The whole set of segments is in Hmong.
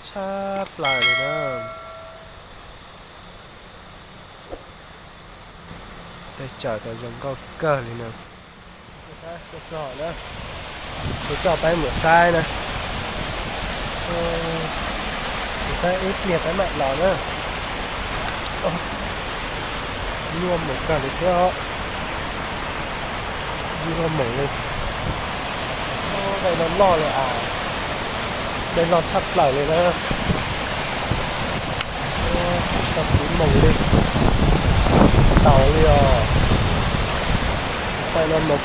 tshaj plaws li na. Tej cawm tau zoo nkauj kawg li na. Kuv coj peb mus saib na. Kuv saib ib pliag peb mam los na. Nyuaj mus kawg li thiab os. Nyuaj mus li. Dej loj loj li as. Dej loj tshaj plaws li na. Tsis tau kuv mus li. Tau li os. Peb no mus.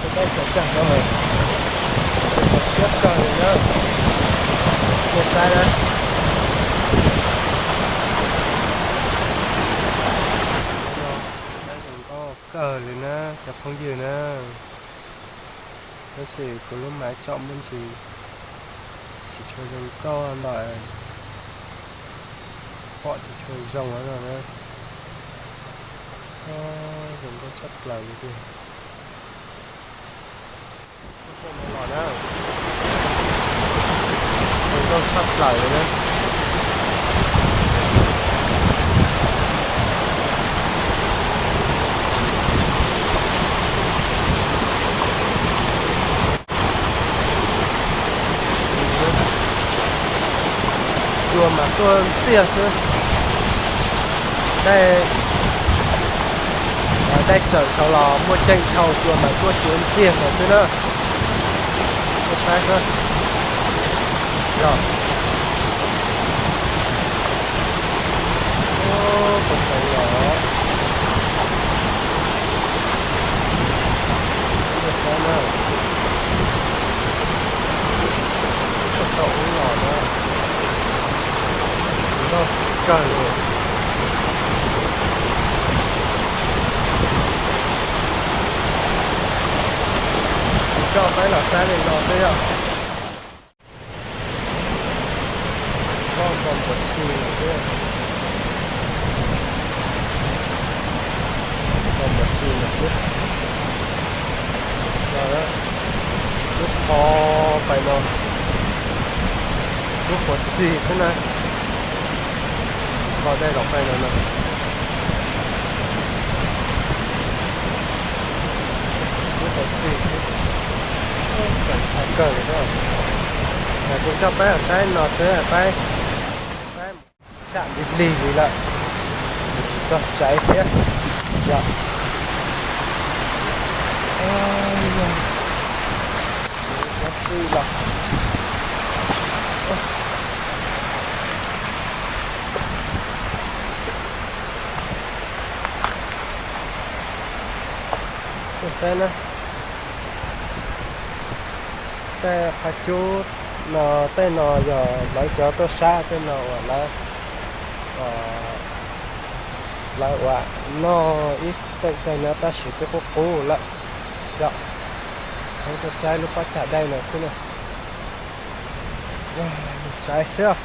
Tus dej cov cag no mas siab kawg li na. Nej saib na. Zoo nkauj kawg li na cov phooj ywg na. Tab sis kuv lub maiv tsom muaj ntsis tsis tshua zoo nkauj ntawm, pom tsis tshua zoo no na. Zoo nkauj tshaj plaws li tiag. Los na, zoo nkauj tshaj plaws li na. Cua mas tuaj ntxiag xwb. Dej, dej tsawm saud los muaj ceem dhau, cua mas tuaj cuav ntxiag ntawd xwb na. Tuaj saib xwb. Yog, tuaj saib los, tuaj saib na. Tuaj saib ub los na. Ntau tsis kawg li. Kuv coj peb los saib li no xwb yom. Loj npaum npaum si no xwb. Npaum npaum si no xwb. No, lub qhov pais no, lub qhov txig xwb na. Qhov dej los pais no na. Lub qhov txig xwb. Tseem tshaj kawg li na. Kuv coj peb saib no xwb peb, peb tsam lig lig li lawm, kuv tsis txog tsev thiab. Yog, kuv si los. Tuaj saib na. Tej qhov cub no, tej no yog lawv cov tuaj saib, tej no uas lawv, lawv uas noj ib teem tag no tab sis twb qub qub lawm. Yog, peb tuaj saib lub pob tsam dej no xwb na. Mus tsev xwb.